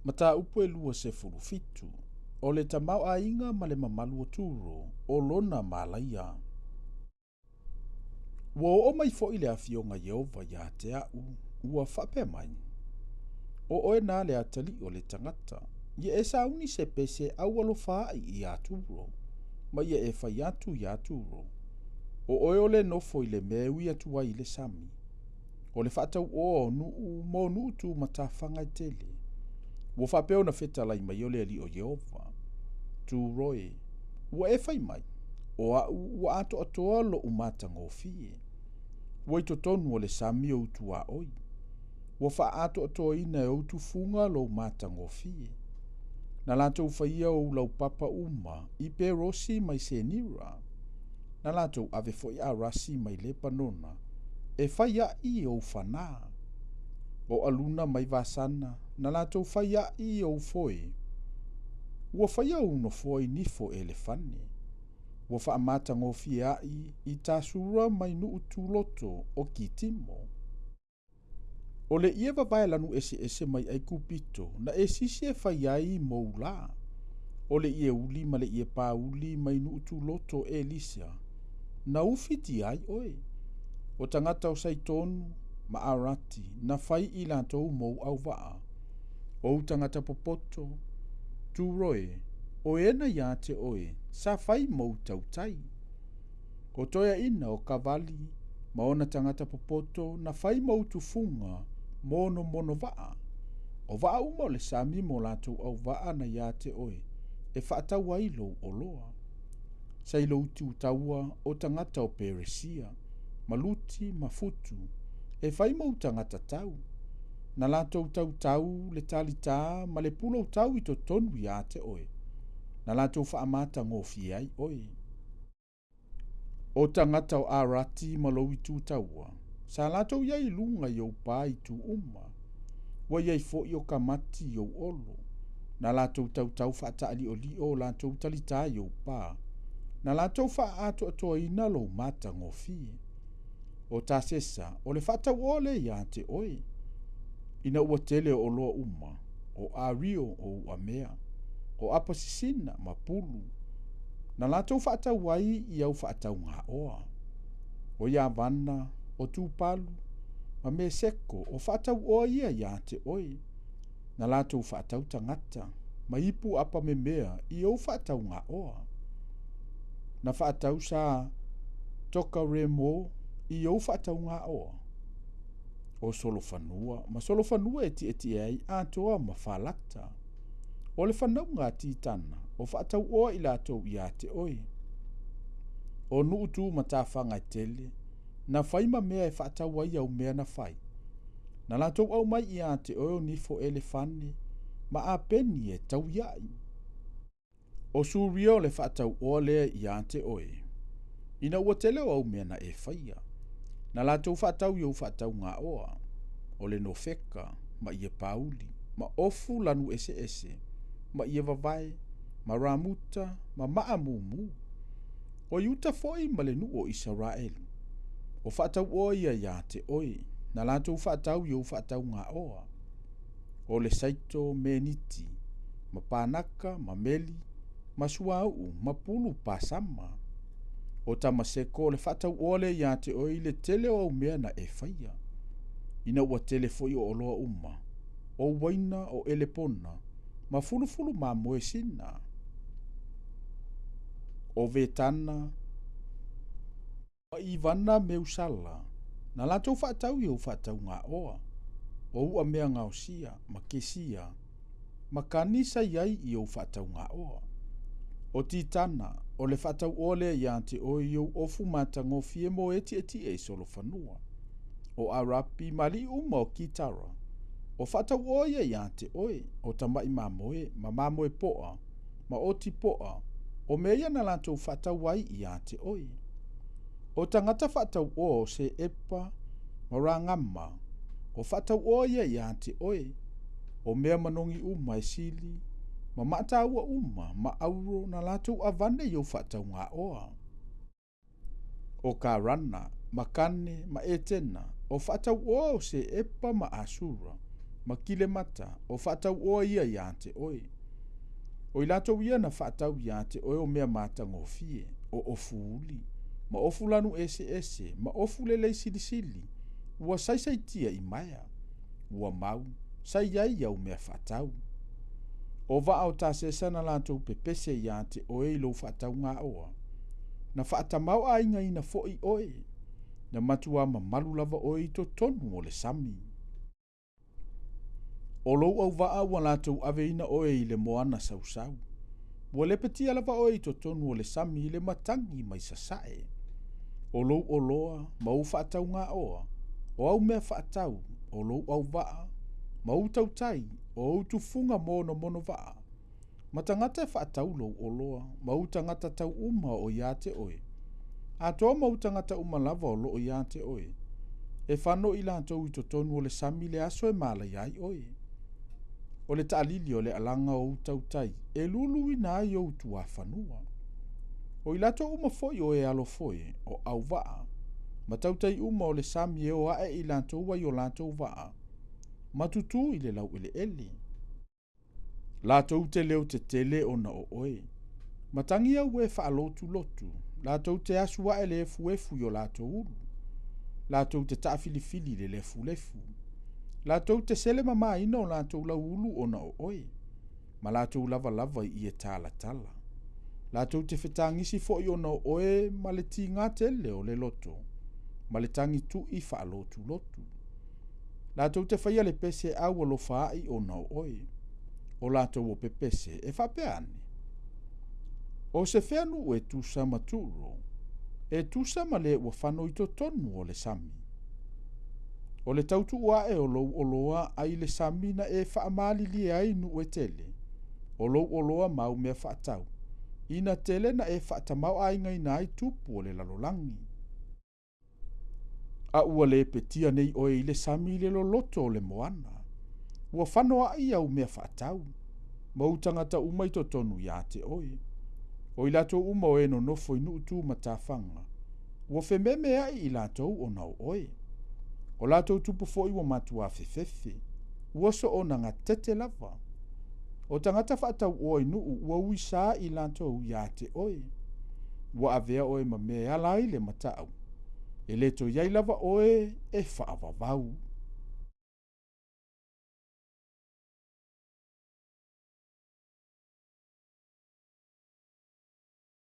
Mataupu e 27, O le tamaoaiga ma le mamalu o Turo, o lona malaia. Ua oo mai foi le afioga Ieova ia te a'u, ua faapea mai, O oe na le atalii o le tagata, ia e sauni se pese aualofa a'i iā Turo, ma ia e fai atu iā Turo, O oe o le nofo i le mea e ui atu ai i le sami, o le faatauoa o nuu mo nuu tu matafaga e tele. Ua faapea ona fetalai mai o le Alii o Ieova, Turo e, ua e fai mai, O a'u ua atoatoa lo'u matagofie. Ua i totonu o le sami ou tuaoi. Ua faaatoatoaina e ou tufuga lou matagofie. Na latou faia ou laupapa uma i perosi mai Senira. Na latou ave foi arasi mai Lepanona, e fai a'i ou fanā. O aluna mai Vasana, na latou fai a'i ou foe. Ua faia ou nofoa i nifo elefane. Ua faamatagofie a'i i Tasura mai nuu tuloto o Kitimo. O le ie vavae lanu eseese mai Aikupito na e sisi e fai ai mou lā. O le ie uli ma le ie pāuli mai nuu tuloto Elisa, na ufitia ai oe. O tagata o Saitonu ma Arati na fai i latou mou auvaa. O ou tagata popoto, Turo e, o e na ia te oe, sa fai mou tautai. O toeaina o Kavali ma ona tagata popoto na fai mou tufuga monomono vaa. O vaa uma o le sami mo latou auvaa na ia te oe, e faatau ai lou oloa. Sa i lou itaua o tagata o Peresia, ma Luti ma Futu, e fai mou tagata tau. Na latou tautau le talitā ma le pulou tau i totonu ia te oe. Na latou faamatagofie ai oe. O tagata o Arati ma lou itu taua, sa latou i ai i luga i ou pa i itu uma. Ua i ai foi o Kamati i ou olo. Na latou tautau faataaliolio o latou talitā i ou pa. Na latou faaatoatoaina lou matagofie. O Tasesa, o le faatauoa lea ia te oe. Ina ua tele o oloa uma, o Ario o Uamea, o Apasisina ma Pulu, na latou faatau ai i au faataugaoa. O Iavana, o Tupalu, ma Meseko, o faatauoa ia ia te oe. Na latou faatau tagata, ma ipu apamemea i ou faataugaoa. Na faatau sa Tokaremo i ou faataugaoa. O Solofanua ma Solofanua e tietie ai atoa ma falata. O le fanauga a Titana, o faatauoa i latou ia te oe. O nuu tu matafaga e tele, na fai ma mea e faatau ai au mea na fai. Na latou aumai ia te oe o nifo elefane ma apeni e tauiai. O Suria o le faatauoa lea ia te oe. Ina ua tele o au mea na e faia, na latou faatau i ou faataugaoa, o le nofeka, ma ie pauli, ma ofu lanu eseese, ma ie vavae, ma ramuta, ma maamumu. O Iuta foi ma le nuu o Isaraelu. O faatauoa ia ia te oe, na latou faatau i ou faataugaoa. O le Saito Meniti, ma Panaka, ma Meli, ma Suauu, ma Pulu Pasama. O Tamaseko o le faatauoa lea ia te oe i le tele o au mea na e faia. Ina ua tele foi o oloa uma, o uaina o Elepona, ma fulufulu mamoe sina. O Vetana, ma Ivana Meusala, na latou faatau i ou faataugaoa, o uamea gaosia, ma Kesia, ma Kani sa i ai i ou faataugaoa. O Titana, o le faatauoa lea ia te oe i ou ofu matagofie mo e tietie i Solofanua. O Arapi ma alii uma o Kitara, o faatauoa ia ia te oe, o tamai mamoe, ma mamoe poa, ma oti poa, o mea ia na latou faatau ai ia te oe. O tagata faatauoa o Seepa ma Ragama, o faatauoa ia ia te oe, o mea manogi uma e sili, ma maataua uma, ma auro na latou avane i ou faataugaoa. O Karana, ma Kane, ma Etena, o faatauoa o Seepa ma Asura, ma Kilemata o faatauoa ia iā te oe. O i latou ia na faatau iā te oe o mea matagofie, o ofu uli, ma ofu lanu eseese, ma ofu lelei silisili, ua saisaitia i maea, ua mau, sa i ai au mea faatau. O vaa o Tasesa na latou pepese iā te oe i lou faataugaoa, na faatamaoaigaina foi oe, na matuā mamalu lava oe i totonu o le sami. O lou auvaa ua latou aveina oe i le moana sausau. Ua lepetia lava oe i totonu o le sami i le matagi mai sasae. O lou oloa ma ou faataugaoa, o au mea faatau, o lou auvaa, ma ou tautai, o ou tufuga monomonovaa, ma tagata e faatau lou oloa, ma ou tagata tau uma o iā te oe, atoa ma ou tagata uma lava o loo iā te oe, e fano i latou i totonu o le sami i le aso e malaia ai oe. O le taalili o le alaga o ou tautai, e luluina ai ou tuafanua. O i latou uma foi o e alofoe, o auvaa, ma tautai uma o le sami e o ae i latou ai o latou vaa, ma tutū i le laueleele. Latou te leo tetele ona o oe. Matagi au e faalotulotu, latou te asu ae le efuefu i o latou ulu. Latou te taafilifili le lefulefu. Latou te sele mamaina o latou lauulu ona o oe, ma latou lavalava i ie talatala. Latou te fetagisi foi ona o oe ma le tigā tele o le loto, ma le tagi tui faalotulotu. Latou te faia le pese aualofaai ona o oe. O latou o pepese e faapea ane. O se fea nuu e tusa ma Turo, e tusa ma le ua fano i totonu o le sami. O le tautuu ae o lou oloa ai le sami na e faamalilie ai nuu e tele. O lou oloa ma au mea faatau, ina tele na e faatamaoaigaina ai tupu o le lalolagi. A ua lepetia nei oe i le sami i le loloto o le moana. Ua fanoai au mea faatau, ma ou tagata uma i totonu iā te oe. O i latou uma o e nonofo i nuu tu matafaga, ua fememeai i latou ona o oe. O latou tupu foi ua matuā fefefe, ua soona gatete lava. O tagata faatauoa i nuu ua uisā i latou iā te oe. Ua avea oe ma mea e ala ai le mataau, e le toe i ai lava oe e faavavau.